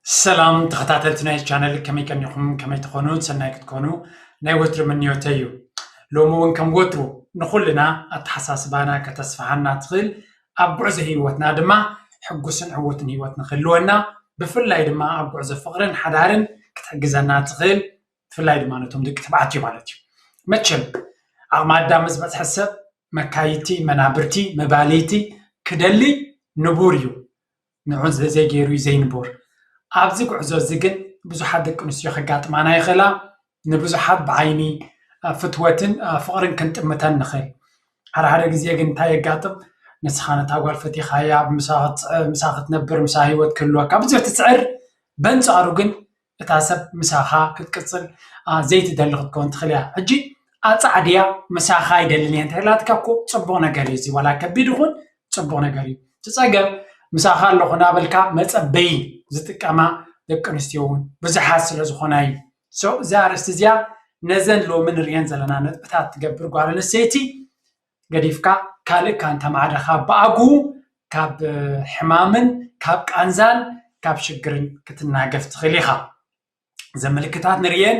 ሰላም ተኸታተልቲ ናይ ቻነል፣ ከመይ ቀኒኹም? ከመይ ትኾኑ? ሰናይ ክትኮኑ ናይ ወትሩ ምንዮተይ እዩ። ሎሚ እውን ከም ወትሩ ንኹልና ኣተሓሳስባና ከተስፍሓና ትኽእል፣ ኣብ ጉዕዞ ህይወትና ድማ ሕጉስን ዕዉትን ህይወት ንክህልወና፣ ብፍላይ ድማ ኣብ ጉዕዞ ፍቕርን ሓዳርን ክትሕግዘና ትኽእል፣ ብፍላይ ድማ ነቶም ደቂ ተባዕትዮ ማለት እዩ። መቸም ዓቕሚ ኣዳም ዝበፅሐ ሰብ መካይቲ፣ መናብርቲ፣ መባልይቲ ክደሊ ንቡር እዩ። ንዑ ዘይገይሩ እዩ ዘይንቡር። ኣብዚ ጉዕዞ እዚ ግን ብዙሓት ደቂ ኣንስትዮ ከጋጥማና ይኽእላ። ንብዙሓት ብዓይኒ ፍትወትን ፍቕርን ክንጥምተን ንኽእል። ሓደ ሓደ ግዜ ግን እንታይ የጋጥም? ንስኻ ነታ ጓል ፈቲኻያ፣ ምሳ ክትነብር፣ ምሳ ህይወት ክህልወካ ብዙሕ ትፅዕር። በንፃሩ ግን እታ ሰብ ምሳኻ ክትቅፅል ዘይትደሊ ክትከውን ትኽእል እያ። ሕጂ ኣፃዕድያ፣ ምሳኻ ኣይደልን እየ እንተላትካ እኮ ፅቡቕ ነገር እዩ። እዚ ዋላ ከቢድ ይኹን ፅቡቕ ነገር እዩ። እቲ ፀገም ምሳኻ ኣለኹ እናበልካ መፀበዪ ዝጥቀማ ደቂ ኣንስትዮ እውን ብዙሓት ስለ ዝኾና እዩ። So እዛ ኣርእስቲ እዚኣ ነዘን ሎሚ ንሪአን ዘለና ነጥብታት ትገብር ጓል ኣንስተይቲ ገዲፍካ ካልእ እካ እንተማዕደኻ ብኣግኡ ካብ ሕማምን ካብ ቃንዛን ካብ ሽግርን ክትናገፍ ትኽእል ኢኻ። እዘን ምልክታት ንርእየን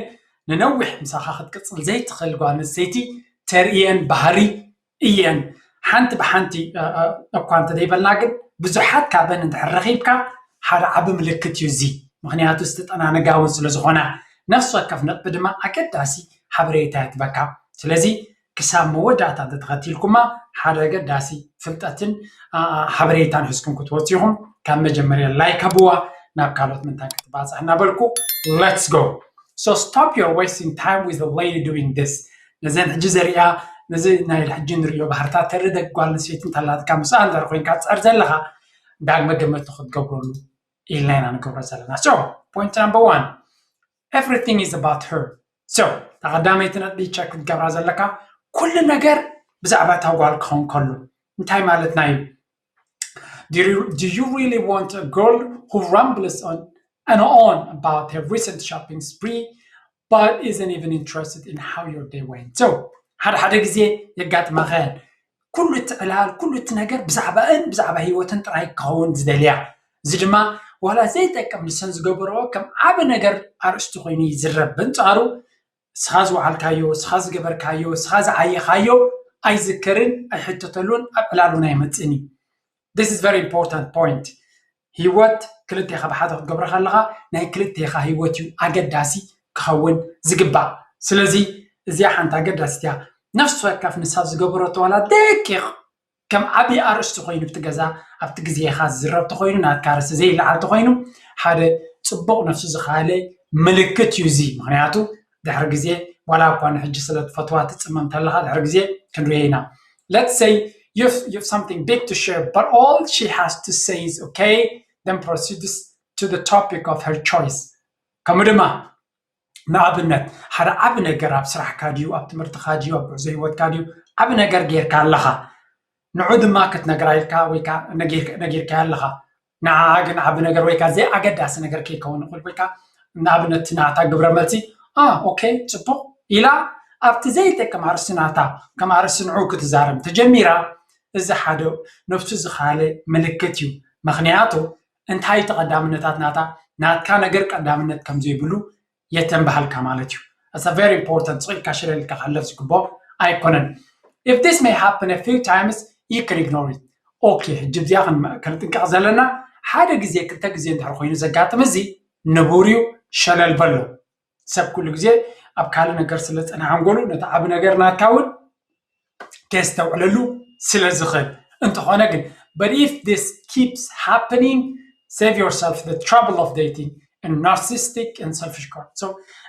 ንነዊሕ ምሳኻ ክትቅጽል ዘይትኽእል ጓል ኣንስተይቲ ተርእየን ባህሪ እየን። ሓንቲ ብሓንቲ እኳ እንተዘይበልና ግን ብዙሓት ካብን እንድሕር ረኺብካ ሓደ ዓቢ ምልክት እዩ እዚ። ምኽንያቱ ዝተጠናነጋ እውን ስለ ዝኾና። ነፍሲ ወከፍ ነጥቢ ድማ ኣገዳሲ ሓበሬታ እያ ትበካ። ስለዚ ክሳብ መወዳእታ እንተተኸቲልኩማ ሓደ ኣገዳሲ ፍልጠትን ሓበሬታን ሒዝኩም ክትወፁ ኢኹም። ካብ መጀመርያ ላይክ ሃብዋ ናብ ካልኦት ምንታይ ክትባፅሕ እናበልኩ let's go. So stop your wasting time with a lady doing this. ነዘን ሕጂ ዘሪኣ ነዚ ናይ ሕጂ ንሪኦ ባህርታት ተርኢ ደቂ ጓል ኣንስተይቲ እንተላትካ ምስኣ እንድሕር ኮይንካ ትፅዕር ዘለኻ ዳግመ ገመት ንክትገብረሉ ኢልና ኢና ንገብሮ ዘለና። So point number one, everything is about her. So ተቐዳመይቲ ነጥቢ ቸክ ክትገብራ ዘለካ ኩሉ ነገር ብዛዕባ እታ ጓል ክኸውን ከሎ እንታይ ማለትና እዩ? Do you, do you really want a girl who rambles on and on about her recent shopping spree but isn't even interested in how your day went? So ሓደ ሓደ ግዜ የጋጥመኸ ኩሉ እቲ ዕላል ኩሉ እቲ ነገር ብዛዕባእን ብዛዕባ ህይወትን ጥራይ ክኸውን ዝደልያ። እዚ ድማ ዋላ ዘይጠቅም ንሰን ዝገበረኦ ከም ዓቢ ነገር ኣርእስቲ ኮይኑ ይዝረብ። በንጻሩ እስኻ ዝወዓልካዮ፣ እስኻ ዝገበርካዮ፣ እስኻ ዝዓየኻዮ ኣይዝከርን ኣይሕተተሉን ኣብ ዕላሉን ኣይመጽእን እዩ። This is very important point. ህይወት ክልቴኻ ብሓደ ክትገብሮ ከለኻ ናይ ክልቴኻ ህይወት እዩ ኣገዳሲ ክኸውን ዝግባእ። ስለዚ እዚኣ ሓንቲ ኣገዳሲት እያ። ነፍሲ ወከፍ ንሳ ዝገበረቶ ዋላ ደቂቕ ከም ዓብዪ ኣርእስቲ ኮይኑ ኣብቲ ገዛ ኣብቲ ግዜኻ ዝዝረብ ተኾይኑ ናትካ ኣርእስቲ ዘይለዓል ተኾይኑ ሓደ ፅቡቕ ነፍሱ ዝኸኣለ ምልክት እዩ እዚ። ምክንያቱ ድሕሪ ግዜ ዋላ እኳ ንሕጂ ስለ ትፈትዋ ትፅመም ተለኻ ድሕሪ ግዜ ክንሪኦ ኢና። Let's say you have, you have something big to share, but all she has to say is okay, then proceeds to the topic of her choice. ከምኡ ድማ ንኣብነት ሓደ ዓቢ ነገር ኣብ ስራሕካ ድዩ ኣብ ትምህርትካ ድዩ ኣብ ጉዕዞ ህይወትካ ድዩ ዓቢ ነገር ጌርካ ኣለኻ ንዑ ድማ ክትነግራ ኢልካ ወይ ከዓ ነጊርካያ ኣለኻ ንዓ ግን ዓቢ ነገር ወይ ከዓ ዘይኣገዳሲ ነገር ከይከውን ይኽእል ወይ ከዓ ንኣብነት ናታ ግብረ መልሲ ኦኬ ፅቡቕ ኢላ ኣብቲ ዘይጠቅም ኣርእስቲ ናታ ከም ኣርእስቲ ንዑ ክትዛረብ ተጀሚራ እዚ ሓደ ነብሱ ዝኻለ ምልክት እዩ ምክንያቱ እንታይ ተቐዳምነታት ናታ ናትካ ነገር ቀዳምነት ከም ዘይብሉ የተንበሃልካ ማለት እዩ። That's a very important ስቕ ኢልካ ሸለል ኢልካ ክሕለፍ ዝግብኦ ኣይኮነን። If this may happen a few times, you can ignore it. Okay ሕጂ እዚኣ ክንጥንቀቕ ዘለና ሓደ ግዜ ክልተ ግዜ እንድሕር ኮይኑ ዘጋጥም እዚ ንቡር እዩ ሸለል በሎ። ሰብ ኩሉ ግዜ ኣብ ካልእ ነገር ስለ ዝጸንሐ ሓንጎሉ ነቲ ዓቢ ነገር ናትካ እውን ከየስተውዕለሉ ስለ ዝኽእል እንተኾነ ግን but if this keeps happening save yourself the trouble of dating a narcissistic and selfish girl. So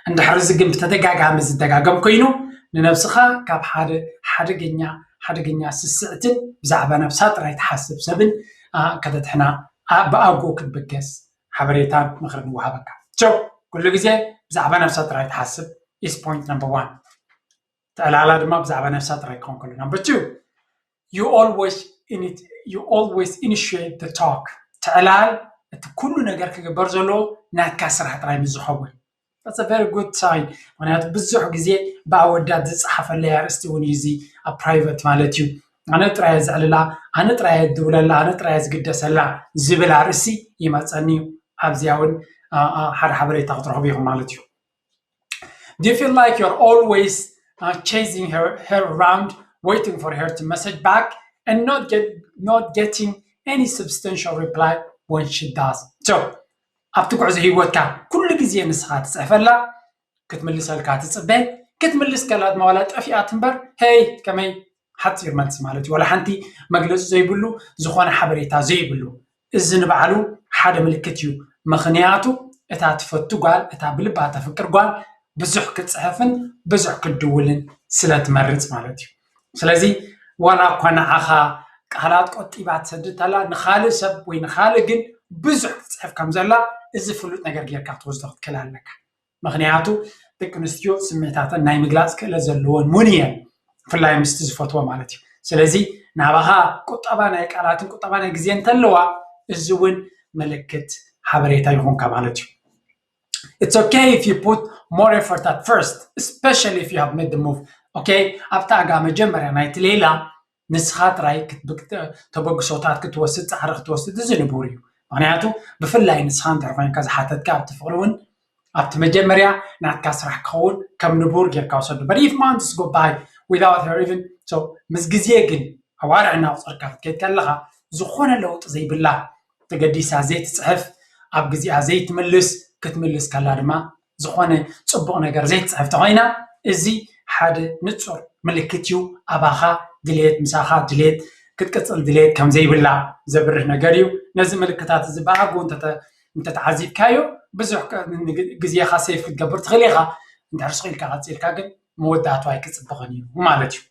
እንድሕር እዚ ግን ብተደጋጋሚ ዝደጋገም ኮይኑ ንነብስኻ ካብ ሓደ ሓደገኛ ሓደገኛ ስስዕትን ብዛዕባ ነብሳ ጥራይ ትሓስብ ሰብን ከተድሕና ብኣጎ ክትብገስ ሓበሬታን ምኽርን ይወሃበካ። So ኩሉ ግዜ ብዛዕባ ነብሳ ጥራይ ትሓስብ is point number one. ተዕላላ ድማ ብዛዕባ ነብሳ ጥራይ ክኸውን ከሎ number two you always you always initiate the talk. ተዕላል እቲ ኩሉ ነገር ክግበር ዘለዎ ናትካ ስራሕ ጥራይ ምስ ዝኸውን that's a very good sign. ምክንያቱ ብዙሕ ግዜ ብኣወዳት ዝፀሓፈለይ ኣርእስቲ እውን እዩ እዚ ኣብ private ማለት እዩ ኣነ ጥራይ ዝዕልላ ኣነ ጥራይ ዝድውለላ ኣነ ጥራይ ዝግደሰላ ዝብል ኣርእስቲ ይመፀኒ እዩ ኣብዚኣ እውን ሓደ ሓበሬታ ክትረኽቡ ኢኹም ማለት እዩ። Do you feel like you're always uh, chasing her, her around, waiting for her to message back and not get not getting any substantial reply when she does? So ኣብቲ ጉዕዞ ህይወትካ ኩሉ ግዜ ንስኻ ትፅሕፈላ ክትምልሰልካ ትፅበ ክትምልስ ከላ ድማ ዋላ ጠፊኣት እምበር ሄይ ከመይ ሓፂር መልሲ ማለት እዩ። ዋላ ሓንቲ መግለፂ ዘይብሉ ዝኾነ ሓበሬታ ዘይብሉ እዚ ንባዕሉ ሓደ ምልክት እዩ። ምኽንያቱ እታ ትፈቱ ጓል እታ ብልባ ተፍቅር ጓል ብዙሕ ክትፅሕፍን ብዙሕ ክትድውልን ስለ ትመርፅ ማለት እዩ። ስለዚ ዋላ እኳ ንዓኻ ቃላት ቆጢባ ትሰድድ ተላ ንኻልእ ሰብ ወይ ንኻልእ ግን ብዙሕ ክትፅሕፍ ከም ዘላ እዚ ፍሉጥ ነገር ጌርካ ክትወስዶ ክትክእል ኣለካ። ምኽንያቱ ደቂ ኣንስትዮ ስምዒታተን ናይ ምግላፅ ክእለት ዘለዎን እውን እየን፣ ብፍላይ ምስቲ ዝፈትዎ ማለት እዩ። ስለዚ ናባኻ ቁጠባ ናይ ቃላትን ቁጠባ ናይ ግዜ እንተለዋ እዚ እውን ምልክት ሓበሬታ ይኹንካ ማለት እዩ። It's okay if you put more effort at first, especially if you have made the move. Okay ኣብታ ኣጋ መጀመርያ ናይቲ ሌላ ንስኻ ጥራይ ተበግሶታት ክትወስድ ፃዕሪ ክትወስድ እዚ ንቡር እዩ። ምክንያቱ ብፍላይ ንስኻ እንድሕር ኮይንካ ዝሓተትካ ኣብቲ ፍቅሪ እውን ኣብቲ መጀመርያ ናትካ ስራሕ ክኸውን ከም ንቡር ጌርካ ወሰዱ። But if months go by without her even so ምስ ግዜ ግን ኣዋርሕ እናቁፅርካ ክትከይድ ከለካ ዝኾነ ለውጢ ዘይብላ ተገዲሳ ዘይትፅሕፍ ኣብ ግዜኣ ዘይትምልስ ክትምልስ ከላ ድማ ዝኾነ ፅቡቕ ነገር ዘይትፅሕፍ ተኮይና እዚ ሓደ ንፁር ምልክት እዩ ኣባኻ ድሌት ምሳኻ ድሌት ክትቅፅል ድሌት ከም ዘይብላ ዘብርህ ነገር እዩ። ነዚ ምልክታት እዚ ብኣግኡ እንተተዓዚብካዮ ብዙሕ ግዜኻ ሴፍ ክትገብር ትኽእል ኢኻ። እንድሕር ስቕ ኢልካ ቀፂልካ ግን መወዳእቱ ኣይክፅብቕን እዩ ማለት እዩ።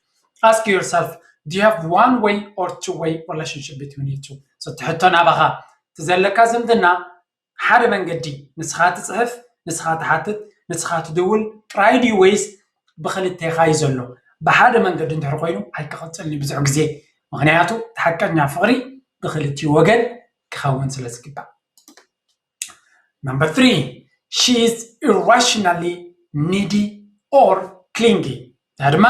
Ask yourself, do you have one way or two way relationship between you two? እቲ ሕቶ ናባኻ እቲ ዘለካ ዝምድና ሓደ መንገዲ ንስኻ ትፅሕፍ ንስኻ ትሓትት ንስኻ ትድውል ጥራይ ድዩ ወይስ ብክልቴኻ እዩ ዘሎ? ብሓደ መንገዲ እንድሕር ኮይኑ ኣይክቐፅልን እዩ ብዙሕ ግዜ። ምክንያቱ እቲ ሓቀኛ ፍቕሪ ብክልቲኡ ወገን ክኸውን ስለ ዝግባእ። Number three, she is irrationally needy or clingy. እዚኣ ድማ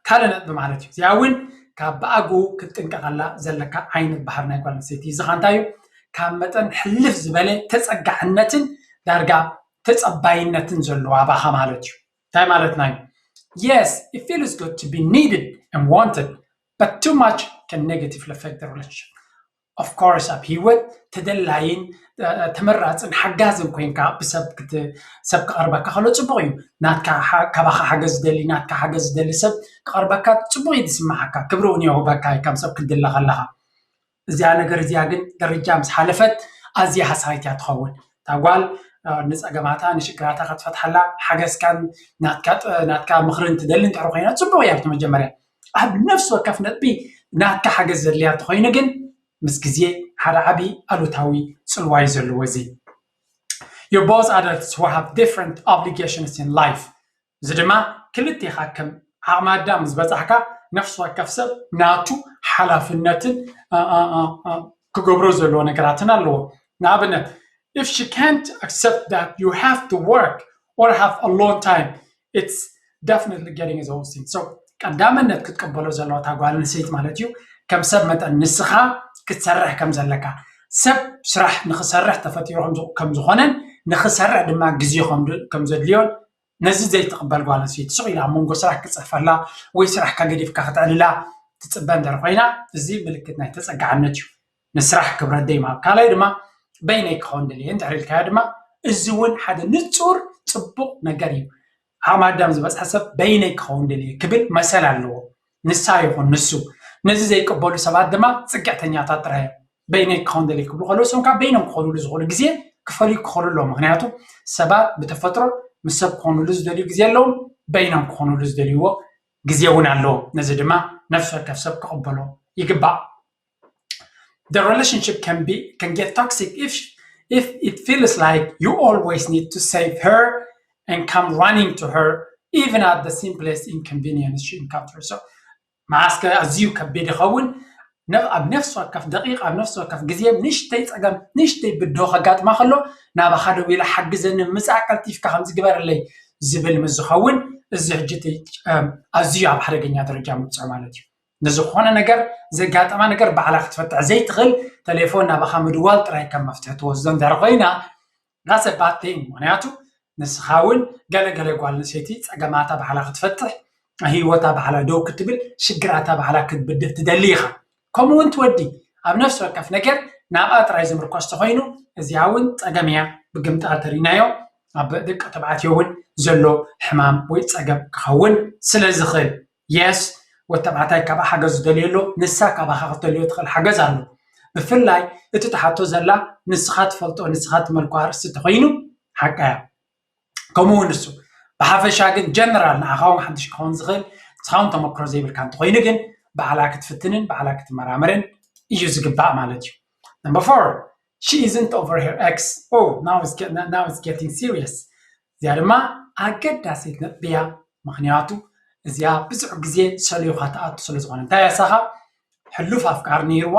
ካልእ ነጥቢ ማለት እዩ። እዚኣ እውን ካብ ብኣግኡ ክትጥንቀቐላ ዘለካ ዓይነት ባህሪ ናይ ጓል ኣንስተይቲ እዚ ኸ እንታይ እዩ? ካብ መጠን ሕልፍ ዝበለ ተፀጋዕነትን ዳርጋ ተፀባይነትን ዘለዎ ኣባኻ ማለት እዩ። እንታይ ማለትና እዩ? Yes, it feels good to be needed and wanted, but too much can negatively affect the relationship. Of course ኣብ ሂወት ተደላይን ተመራፅን ሓጋዝን ኮይንካ ብሰብ ሰብ ክቐርበካ ከሎ ፅቡቕ እዩ። ናትካ ካባኻ ሓገዝ ዝደሊ ናትካ ሓገዝ ዝደሊ ሰብ ክቐርበካ ፅቡቕ እዩ ዝስማዓካ፣ ክብሪ እውን የውህበካ እዩ ከም ሰብ ክትድለ ከለኻ። እዚኣ ነገር እዚኣ ግን ደረጃ ምስ ሓለፈት ኣዝያ ሃሳይት እያ ትኸውን። እታ ጓል ንፀገማታ ንሽግራታ ክትፈትሓላ ሓገዝካን ናትካ ምኽርን ትደሊ እንድሕር ኮይና ፅቡቕ እያ። ኣብቲ መጀመርያ ኣብ ነፍሲ ወከፍ ነጥቢ ናትካ ሓገዝ ዘድልያ እንተኮይኑ ግን ምስ ግዜ ሓደ ዓቢ ኣሉታዊ ጽልዋ እዩ ዘለዎ እዚ። You both adults who have different obligations in life። እዚ ድማ ክልቴኻ ከም ዓቕሚ ኣዳም ምስ በጻሕካ ነፍሲ ወከፍ ሰብ ናቱ ሓላፍነትን ክገብሮ ዘለዎ ነገራትን ኣለዎ። ንኣብነት if she can't accept that you have to work or have alone time, it's definitely getting exhausting. So ቀዳምነት ክትቀበሎ ዘለዋ እታ ጓል ኣንስተይቲ ማለት እዩ ከም ሰብ መጠን ንስኻ ክትሰርሕ ከም ዘለካ ሰብ ስራሕ ንክሰርሕ ተፈጢሩ ከም ዝኾነን ንክሰርሕ ድማ ግዜ ከም ዘድልዮን ነዚ ዘይትቕበል ጓል ኣንስተይቲ ስቕ ኢላ ኣብ መንጎ ስራሕ ክፅሕፈላ ወይ ስራሕካ ገዲፍካ ክትዕልላ ትፅበ እንድሕር ኮይና እዚ ምልክት ናይ ተፀጋዕነት እዩ። ንስራሕ ክብረት ደይምሃብ ካልኣይ ድማ በይነይ ክኸውን ደልየ እንድሕር ኢልካዮ ድማ እዚ እውን ሓደ ንፁር ፅቡቕ ነገር እዩ። ዓቕሚ ኣዳም ዝበፅሐ ሰብ በይነይ ክኸውን ደልየ ክብል መሰል ኣለዎ። ንሳ ይኹን ንሱ ነዚ ዘይቅበሉ ሰባት ድማ ፅግዕተኛታት ጥራይ እዮም። በይነይ ክኸውን ደልየ ክብሉ ከለዉ እሶም ካብ በይኖም ክኾኑሉ ዝኽእሉ ግዜ ክፈልዩ ክኽእሉ ኣለዎም። ምክንያቱ ሰባት ብተፈጥሮ ምስ ሰብ ክኾኑሉ ዝደልዩ ግዜ ኣለዎም፣ በይኖም ክኾኑሉ ዝደልይዎ ግዜ እውን ኣለዎም። ነዚ ድማ ነፍሲ ወከፍ ሰብ ክቕበሎ ይግባእ። The relationship can be can get toxic if if it feels like you always need to save her and come running to her even at the simplest inconvenience she encounters. So መዓስከ ኣዝዩ ከቢድ ይኸውን። ኣብ ነፍሲ ወከፍ ደቂቕ ኣብ ነፍሲ ወከፍ ግዜ ንሽተይ ፀገም ንሽተይ ብድሆ ከጋጥማ ከሎ ናባኻ ደዊላ ሓግዘኒ ምፃእ ቀልጢፍካ ከምዚ ግበረለይ ዝብል ምስ ዝኸውን እዚ ሕጂ ኣዝዩ ኣብ ሓደገኛ ደረጃ ምብፅሑ ማለት እዩ። ንዝኾነ ነገር ዘጋጠማ ነገር ባዕላ ክትፈትሕ ዘይትኽእል ተሌፎን ናባኻ ምድዋል ጥራይ ከም መፍትሒ ትወስዶ እንድሕር ኮይና that's a bad thing። ምክንያቱ ንስኻ እውን ገለገለ ጓል ኣንስተይቲ ጸገማታ ባዕላ ክትፈትሕ፣ ህይወታ ባዕላ ደው ክትብል፣ ሽግራታ ባዕላ ክትብድህ ትደሊ ኢኻ። ከምኡ እውን ትወዲ። ኣብ ነፍሲ ወከፍ ነገር ናብኣ ጥራይ ዝምርኮስ ተኮይኑ፣ እዚኣ እውን ጸገም እያ። ብግምጣል ተሪናዮ ኣብ ደቂ ተባዕትዮ እውን ዘሎ ሕማም ወይ ጸገም ክኸውን ስለ ዝኽእል። የስ፣ ወተባዕታይ ካብ ሓገዝ ዝደልዮ ኣሎ፣ ንሳ ካባኻ ክትደልዮ ትኽእል ሓገዝ ኣሎ። ብፍላይ እቲ ትሓቶ ዘላ ንስኻ ትፈልጦ፣ ንስኻ ትመልኮ ኣርእስቲ ተኮይኑ ሓቃ እያ። ከምኡ እውን ንሱ ብሓፈሻ ግን ጀነራል ንዓኻ እውን ሓድሽ ክኸውን ዝኽእል ንስኻ እውን ተመክሮ ዘይብልካ እንተኮይኑ ግን ባዕላ ክትፍትንን ባዕላ ክትመራመርን እዩ ዝግባእ ማለት እዩ። Number four, she isn't over her ex. Oh, now it's, get, now it's getting serious. እዚኣ ድማ ኣገዳሲት ነጥቢ እያ። ምክንያቱ እዚኣ ብዙሕ ግዜ ሰልዩካ ትኣቱ ስለ ዝኾነ እንታይ ያሳኻ ሕሉፍ ኣፍቃሪ ነይርዋ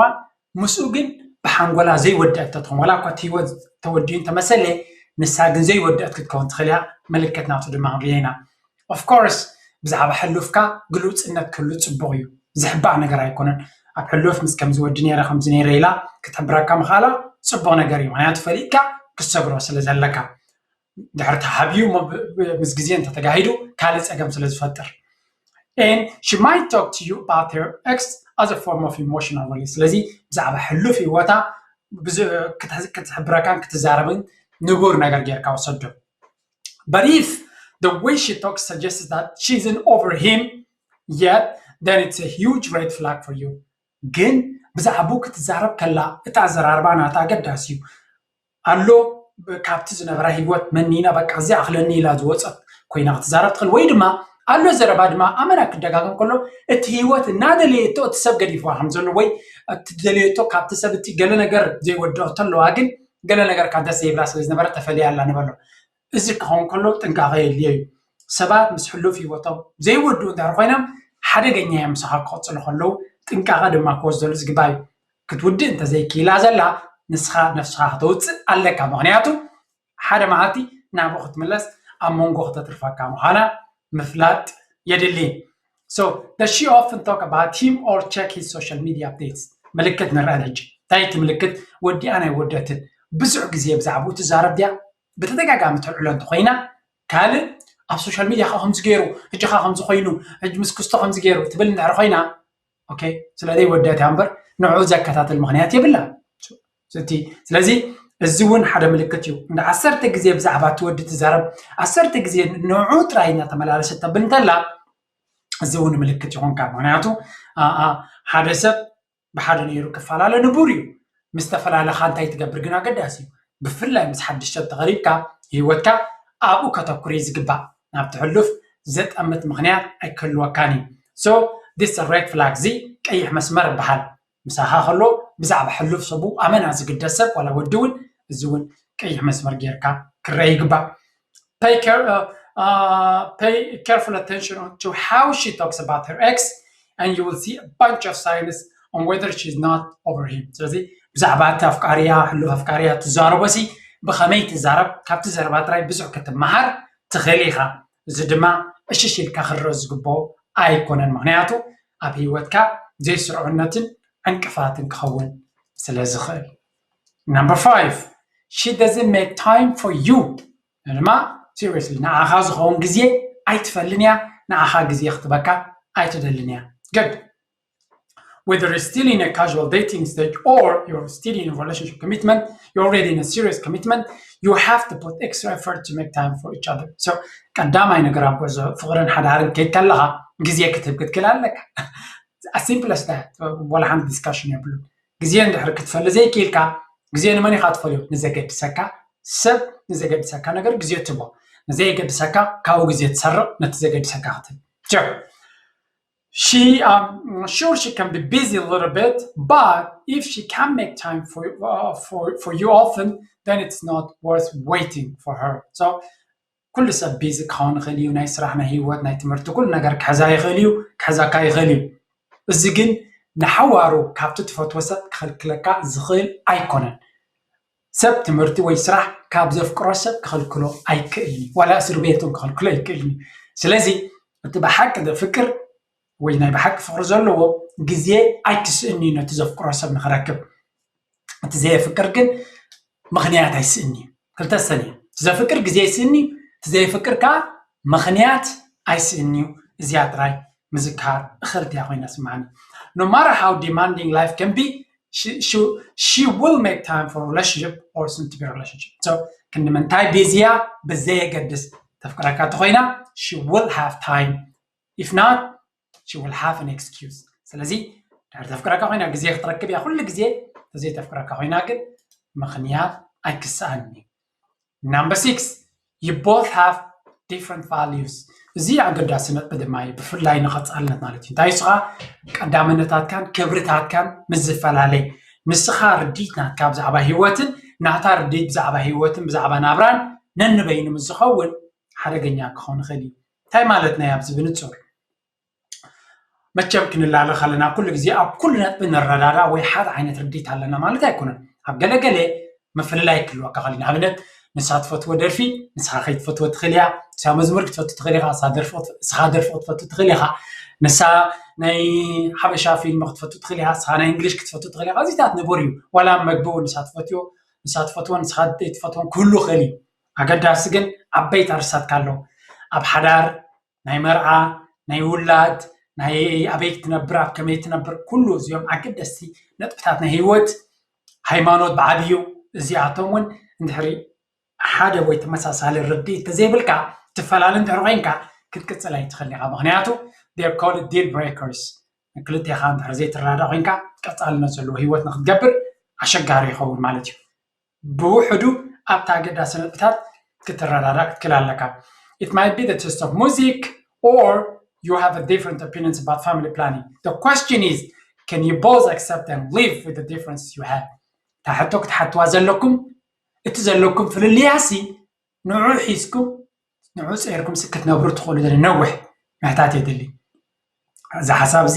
ምስኡ ግን ብሓንጎላ ዘይወደአት ተትኾን ዋላ እኳ እቲ ህይወት ተወዲኡ እንተመሰለ ንሳ ግን ዘይወደአት ክትከውን ትኽእል እያ። ምልክት ናቱ ድማ ክንሪኦ ኢና። Of course ብዛዕባ ሕሉፍካ ግሉፅነት ክህሉ ፅቡቕ እዩ። ዝሕባእ ነገር ኣይኮነን። ኣብ ሕሉፍ ምስ ከምዚ ወዲ ነይረ ከምዚ ነይረ ኢላ ክትሕብረካ ምኽኣላ ፅቡቕ ነገር እዩ። ምክንያቱ ፈሊጥካ ክትሰግሮ ስለ ዘለካ ድሕሪ ተሃብዩ እሞ ብ- ብ- ምስ ግዜ እንተተጋሂዱ ካልእ ፀገም ስለ ዝፈጥር and she might talk to you about her ex as a form of emotional release። ስለዚ ብዛዕባ ሕሉፍ ህይወታ ብዙ- ክትሕ- ክትሕብረካን ክትዛረብን ንቡር ነገር ጌርካ ወሰዶ። But if the way she talks suggests that she isn't over him yet, then it's a huge red flag for you። ግን ብዛዕባኡ ክትዛረብ ከላ እቲ ኣዘራርባ ናታ ኣገዳሲ እዩ። ኣሎ ካብቲ ዝነበራ ህይወት መኒና በቃ እዚ ኣኽለኒ ኢላ ዝወፀት ኮይና ክትዛረብ ትኽእል ወይ ድማ ኣሎ ዘረባ ድማ ኣመና ክደጋገም ከሎ እቲ ህይወት እናደለየቶ እቲ ሰብ ገዲፍዋ ከም ዘሎ ወይ እቲ ደለየቶ ካብቲ ሰብ እቲ ገለ ነገር ዘይወደኦ ተለዋ ግን ገለ ነገር ካብ ደስ ዘይብላ ስለ ዝነበረ ተፈልያ ኣላ ንበሎ። እዚ ክኸውን ከሎ ጥንቃቐ የድልዮ እዩ። ሰባት ምስ ሕሉፍ ህይወቶም ዘይወድኡ እንድሕር ኮይኖም ሓደገኛ እዮም ምሳኻ ክቐፅሉ ከለዉ ጥንቃቐ ድማ ክወስደሉ ዝግባእ እዩ። ክትውድእ እንተዘይክኢላ ዘላ ንስኻ ነፍስኻ ከተውፅእ ኣለካ። ምክንያቱ ሓደ መዓልቲ ናብኡ ክትምለስ ኣብ መንጎ ክተትርፈካ ምዃና ምፍላጥ የድሊ። So does she often talk about him or check his social media updates? ምልክት ንርአ ሕጂ እንታይ እቲ ምልክት ወዲኣ ናይ ወደትን ብዙሕ ግዜ ብዛዕባኡ ትዛረብ ድያ? ብተደጋጋሚ ተልዕሎ እንተኮይና ካልእ ኣብ ሶሻል ሚድያ ከዓ ከምዚ ገይሩ ሕጂ ከዓ ከምዚ ኮይኑ ሕጂ ምስ ክስቶ ከምዚ ገይሩ ትብል እንድሕር ኮይና okay ስለዘይ ወደት እያ እምበር ንዕኡ ዘከታተል ምክንያት የብላ እቲ ስለዚ እዚ እውን ሓደ ምልክት እዩ እንደ ዓሰርተ ግዜ ብዛዕባ እቲ ወዲ ትዛረብ ዓሰርተ ግዜ ንዕኡ ጥራይ እናተመላለሰት ተብል እንተላ እዚ እውን ምልክት ይኾንካ ምክንያቱ ሓደ ሰብ ብሓደ ነይሩ ክፈላለ ንቡር እዩ ምስ ተፈላለኻ እንታይ ትገብር ግን ኣገዳሲ እዩ ብፍላይ ምስ ሓድሽ ሰብ ተቐሪብካ ህይወትካ ኣብኡ ከተኩር እዩ ዝግባእ ናብቲ ሕሉፍ ዘጠምት ምኽንያት ኣይክህልወካን እዩ so this red flag እዚ ቀይሕ መስመር ይበሃል ምሳኻ ከሎ ብዛዕባ ሕሉፍ ሰቡ ኣመና ዝግደስ ሰብ ዋላ ወዲ እውን እዚ እውን ቀይሕ መስመር ጌርካ ክረአ ይግባእ pay, care, uh, uh, pay careful attention to how she talks about her ex and you will see a bunch of signs on whether she's not over him ስለዚ ብዛዕባ እቲ ኣፍቃሪያ ሕሉፍ ኣፍቃሪያ ትዛረቦ ሲ ብኸመይ ትዛረብ ካብቲ ዘረባ ጥራይ ብዙሕ ክትመሃር ትኽእል ኢኻ እዚ ድማ እሽሽ ኢልካ ክረአ ዝግብኦ ኣይኮነን ምክንያቱ ኣብ ህይወትካ ዘይስርዑነትን ዕንቅፋትን ክኸውን ስለ ዝኽእል number five she doesn't make time for you ድማ seriously ንዓኻ ዝኸውን ግዜ ኣይትፈልን እያ ንዓኻ ግዜ ክትበካ ኣይትደልን እያ good whether you're still in a casual dating stage or you're still in a relationship commitment you're already in a serious commitment you have to put extra effort to make time for each other so ቀዳማይ ነገር ኣብ ጉዕዞ ፍቕርን ሓዳርን ከይድ ከለኻ ግዜ ክትህብ ክትክእል ኣለካ simple as that ወላ ሓንቲ discussion የብሉን ግዜ እንድሕር ክትፈሊ ዘይክኢልካ ግዜ ንመን ኢኻ ትፈልዮ ንዘገድሰካ ሰብ ንዘገድሰካ ነገር ግዜ ትቦ ንዘየገድሰካ ካብኡ ግዜ ትሰርቕ ነቲ ዘገድሰካ ክትብ Sure. She, um, sure, she can be busy a little bit, but if she can make time for, uh, for, for you often, then it's not worth waiting for her. So, ኩሉ ሰብ ቢዚ ክኸውን ይኽእል እዩ ናይ ስራሕ ናይ ህይወት ናይ ትምህርቲ ኩሉ ነገር ክሕዛ ይኽእል እዩ ክሕዘካ ይኽእል እዩ እዚ ግን ንሓዋሩ ካብቲ ትፈትዎ ሰብ ክኽልክለካ ዝኽእል ኣይኮነን ሰብ ትምህርቲ ወይ ስራሕ ካብ ዘፍቅሮ ሰብ ክኽልክሎ ኣይክእልን ዋላ እስር ቤት ክኽልክሎ ኣይክእልን ስለዚ እቲ ብሓቂ ዘፍቅር ወይ ናይ ብሓቂ ፍቅሪ ዘለዎ ግዜ ኣይክስእን እዩ ነቲ ዘፍቅሮ ሰብ ንክረክብ እቲ ዘየፍቅር ግን ምክንያት ኣይስእን እዩ ክልተ ሰኒ። ዘፍቅር ግዜ ይስእኒ፣ እቲ ዘይፍቅር ከዓ ምኽንያት ኣይስእንዩ። እዚኣ ጥራይ ምዝካር እኽልቲ እያ ኮይና ስምዓኒ። No matter how demanding life can be, she, she, she will make time for relationship or soon to be relationship. So ክንዲ ምንታይ ቢዚ እያ ብዘየገድስ፣ ተፍቅረካ ተኮይና she will have time, if not she will have an excuse. ስለዚ ድሕር ተፍቅረካ ኮይና ግዜ ክትረክብ እያ ኩሉ ግዜ። ተዘይተፍቅረካ ኮይና ግን ምኽንያት ኣይክስኣን እዩ። Number six, you both have different values. እዚ ኣገዳሲ ነጥቢ ድማ እዩ፣ ብፍላይ ንቐፃልነት ማለት እዩ። እንታይ ንስኻ ቀዳምነታትካን ክብርታትካን ምስ ዝፈላለይ፣ ንስኻ ርድኢት ናትካ ብዛዕባ ህይወትን ናታ ርድኢት ብዛዕባ ህይወትን ብዛዕባ ናብራን ነንበይኑ ምስ ዝኸውን ሓደገኛ ክኸውን ይኽእል እዩ። እንታይ ማለት ናይ ኣብዚ ብንጹር መቸም ክንላለ ከለና ኩሉ ግዜ ኣብ ኩሉ ነጥቢ ንረዳዳ ወይ ሓደ ዓይነት ርድኢት ኣለና ማለት ኣይኮነን። ኣብ ገለገለ ምፍልላይ ክህልወካ ኸእል። ንኣብነት ንሳ ትፈትዎ ደርፊ ንስኻ ከይትፈትዎ ትኽእል እያ። ንሳ መዝሙር ክትፈቱ ትኽእል ኢኻ፣ ንሳ ደርፊ ንስኻ ደርፊ ክትፈቱ ትኽእል ኢኻ። ንሳ ናይ ሓበሻ ፊልም ክትፈቱ ትኽእል ኢኻ፣ ንስኻ ናይ እንግሊሽ ክትፈቱ ትኽእል ኢኻ። እዚታት ንቡር እዩ። ዋላ መግቢ እውን ንሳ ትፈትዮ ንሳ ትፈትዎ ንስኻ ትፈትዎን ክህሉ ኽእል እዩ። ኣገዳሲ ግን ዓበይቲ ኣርሳትካ ኣሎ ኣብ ሓዳር ናይ መርዓ ናይ ውላድ ናይ ኣበይ ክትነብር ኣብ ከመይ ትነብር ኩሉ እዚኦም ኣገደስቲ ነጥብታት ናይ ህይወት። ሃይማኖት ብዓብዩ እዚኣቶም እውን እንድሕሪ ሓደ ወይ ተመሳሳሊ ርድኢት ተዘይብልካ ትፈላለ እንድሕሪ ኮይንካ ክትቅፅል ኣይትኽእል ኢኻ። ምክንያቱ they're called deal breakers። ክልቴኻ እንድሕሪ ዘይትረዳዳ ኮይንካ ቀፃልነት ዘለዎ ህይወት ንክትገብር ኣሸጋሪ ይኸውን ማለት እዩ። ብውሕዱ ኣብታ ኣገዳሲ ነጥብታት ክትረዳዳ ክትክእል ኣለካ። It might be the taste of music or you have a different opinions about family planning. The question is, can you both accept and live with the differences you have? እታ ሕቶ ክትሓትዋ ዘለኩም እቲ ዘለኩም ፍልልያሲ ንዑ ሒዝኩም ንዑ ፀይርኩም ሲ ክትነብሩ ትኽእሉ ዘለ ነውሕ ምሕታት የድሊ። እዚ ሓሳብ እዚ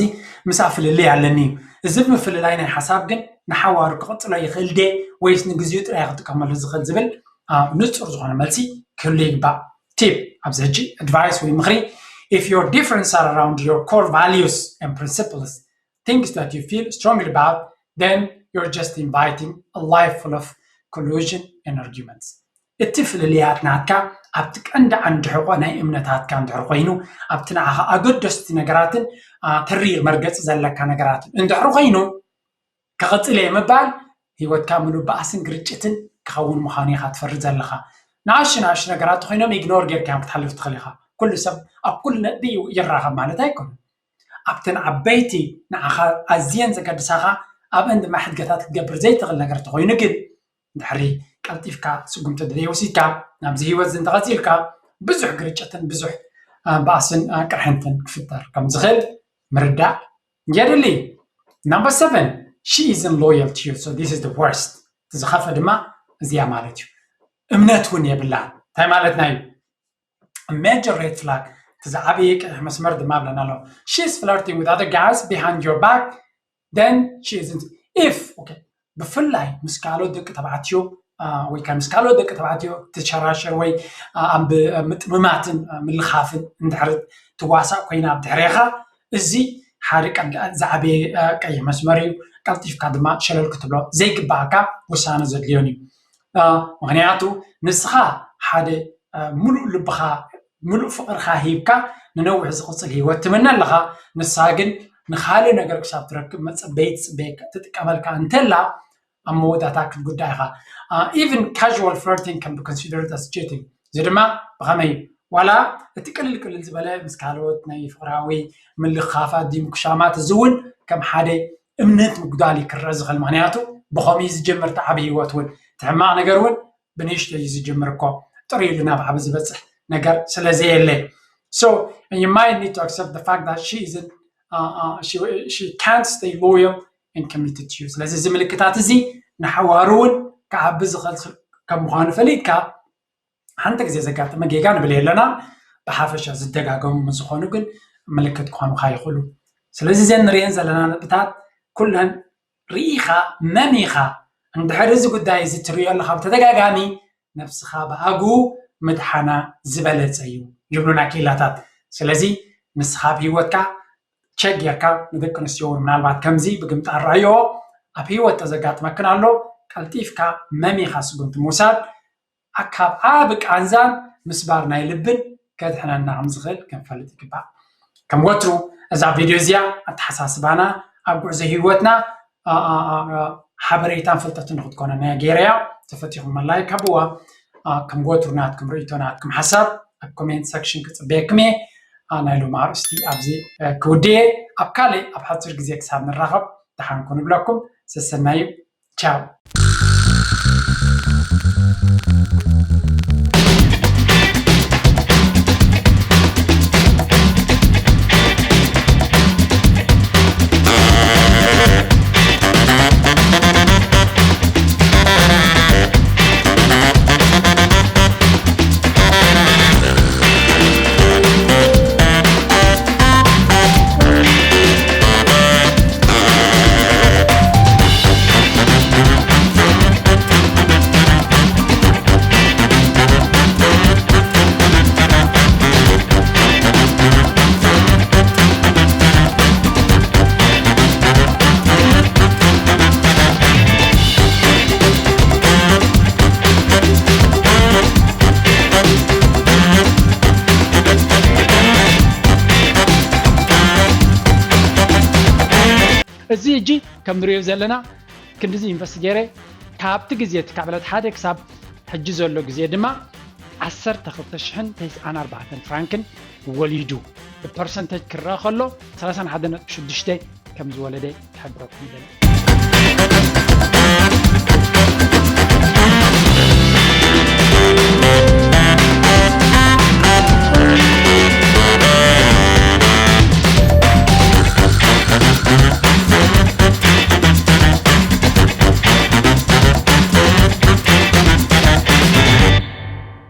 ምስኣ ፍልልይ ኣለኒ እዩ። እዚ ምፍልላይ ናይ ሓሳብ ግን ንሓዋሩ ክቕፅሎ ይኽእል ደ ወይስ ንግዚኡ ጥራይ ክጥቀመሉ ዝኽእል ዝብል ንፁር ዝኾነ መልሲ ክህሉ ይግባእ። ቲፕ ኣብዚ ሕጂ ኣድቫይስ ወይ ምኽሪ፣ if your difference are around your core values and principles, things that you feel strongly about, then you're just inviting a life full of collusion and arguments. እቲ ፍልልያት ናትካ ኣብቲ ቀንዲ ዓንዲ ሕቆ ናይ እምነታትካ እንድሕር ኮይኑ ኣብቲ ንዓኻ ኣገደስቲ ነገራትን ተሪር መርገፂ ዘለካ ነገራትን እንድሕር ኮይኑ ክቕፅል እየ ምባል ህይወትካ ምሉእ ባእስን ግርጭትን ክኸውን ምዃኑ ኢኻ ትፈርድ ዘለኻ። ንኣሽ ንኣሽ ነገራት ኮይኖም ኢግኖር ጌርካዮም ክትሓልፍ ትኽእል ኢኻ። ኩሉ ሰብ ኣብ ኩሉ ነጥቢ ይራኸብ ማለት ኣይኮነን። ኣብተን ዓበይቲ ንዓኻ ኣዝየን ዘገድሳኻ ኣብአን ድማ ሕድገታት ክትገብር ዘይትኽእል ነገር ተኮይኑ ግን ድሕሪ ቀልጢፍካ ስጉምቲ ድለይ ወሲድካ ናብዚ ህይወት እዚ እንተቐፂልካ ብዙሕ ግርጭትን ብዙሕ ባእስን ቅርሕንትን ክፍጠር ከም ዝኽእል ምርዳእ የድሊ። Number seven, she isn't loyal to you, so this is the worst. ዝኸፈ ድማ እዚያ ማለት እዩ። እምነት እውን የብላን። እንታይ ማለትና እዩ? Major red flag፣ እቲ ዝዓበየ ቀይሕ መስመር ድማ ብለና ኣሎ። She is flirting with other guys behind your back, then she isn't. If okay፣ ብፍላይ ምስ ካልኦት ደቂ ተባዕትዮ ወይ ከዓ ምስ ካልኦት ደቂ ተባዕትዮ ትሸራሸር ወይ ኣብ ምጥምማትን ምልኻፍን እንድሕር ትዋሳእ ኮይና ኣብ ድሕሬኻ፣ እዚ ሓደ ዝዓበየ ቀይሕ መስመር እዩ። ቀልጢፍካ ድማ ሸለል ክትብሎ ዘይግባእካ ውሳነ ዘድልዮን እዩ። ምክንያቱ ንስኻ ሓደ ሙሉእ ልብኻ ሙሉእ ፍቅርካ ሂብካ ንነዊሕ ዝቅፅል ሂወት ትምነ ኣለካ። ንሳ ግን ንካልእ ነገር ክሳብ ትረክብ መፀበይ ትፅበየካ ትጥቀመልካ እንተላ ኣብ መወዳእታ ክትጉዳእ ኢካ። Even casual flirting can be considered as cheating። እዚ ድማ ብከመይ ዋላ እቲ ቅልል ቅልል ዝበለ ምስ ካልኦት ናይ ፍቅራዊ ምልክካፋት ድዩ ምኩሻማት እዚ እውን ከም ሓደ እምነት ምጉዳል እዩ ክረአ ዝኽእል። ምክንያቱ ብከምኡ እዩ ዝጀምር እቲ ዓብዪ ህይወት እውን እቲ ሕማቅ ነገር እውን ብንእሽተይ እዩ ዝጅምር እኮ ጥሩ ኢሉ ናብ ዓቢ ዝበፅሕ ነገር ስለ ዘየለ። So you might need to accept the fact that she isn't uh, uh, she, she can't stay loyal and committed to you. ስለዚ እዚ ምልክታት እዚ ንሓዋሩ እውን ክዓቢ ዝኽእል ከም ምዃኑ ፈሊጥካ ሓንቲ ግዜ ዘጋጠመ ጌጋ ንብል የለና። ብሓፈሻ ዝደጋገሙ ምስ ዝኾኑ ግን ምልክት ክኾኑካ ይኽእሉ። ስለዚ እዘን ንሪኤን ዘለና ነጥብታት ኩለን ርኢኻ መሚኻ እንድሕር እዚ ጉዳይ እዚ ትሪኦ ኣለኻ ብተደጋጋሚ ነብስኻ ብኣግኡ ምድሓና ዝበለፀ እዩ ይብሉና ክኢላታት። ስለዚ ንስኻ ኣብ ህይወትካ ቸክ ጌርካ ንደቂ ኣንስትዮ እውን ምናልባት ከምዚ ብግምጣል ረኣዮ ኣብ ህይወት ተዘጋጥመክን ኣሎ ቀልጢፍካ መሚኻ ስጉምቲ ምውሳድ ካብ ዓቢ ቃንዛን ምስባር ናይ ልብን ከድሕነና ከም ዝኽእል ክንፈልጥ ይግባእ። ከም ወትሩ እዛ ቪድዮ እዚኣ ኣተሓሳስባና ኣብ ጉዕዞ ህይወትና ሓበሬታን ፍልጠትን ንክትኮነና እያ ገይረያ። ተፈቲኹም ላይክ ሃብዋ። ከም ወትሩ ናትኩም ርእይቶ ናትኩም ሓሳብ ኣብ ኮሜንት ሰክሽን ክፅበየኩም እየ። ናይ ሎም ኣርእስቲ ኣብዚ ክውድየ። ኣብ ካልእ ኣብ ሓፂር ግዜ ክሳብ ንራኸብ ደሓንኩ ንብለኩም። ሰሰናዩ። ቻው። እዚ ሕጂ ከም ንሪኦ ዘለና ክንድዚ ኢንቨስት ገይረ ካብቲ ግዜ እቲ ካብ ዕለት ሓደ ክሳብ ሕጂ ዘሎ ግዜ ድማ ዓሰርተ ክልተ ሽሕን ተስዓን ኣርባዕተን ፍራንክን ወሊዱ። ብፐርሰንተጅ ክረኣ ከሎ ሰላሳን ሓደን ነጥቢ ሽዱሽተ ከም ዝወለደ ክሕብረኩም ይደሊ።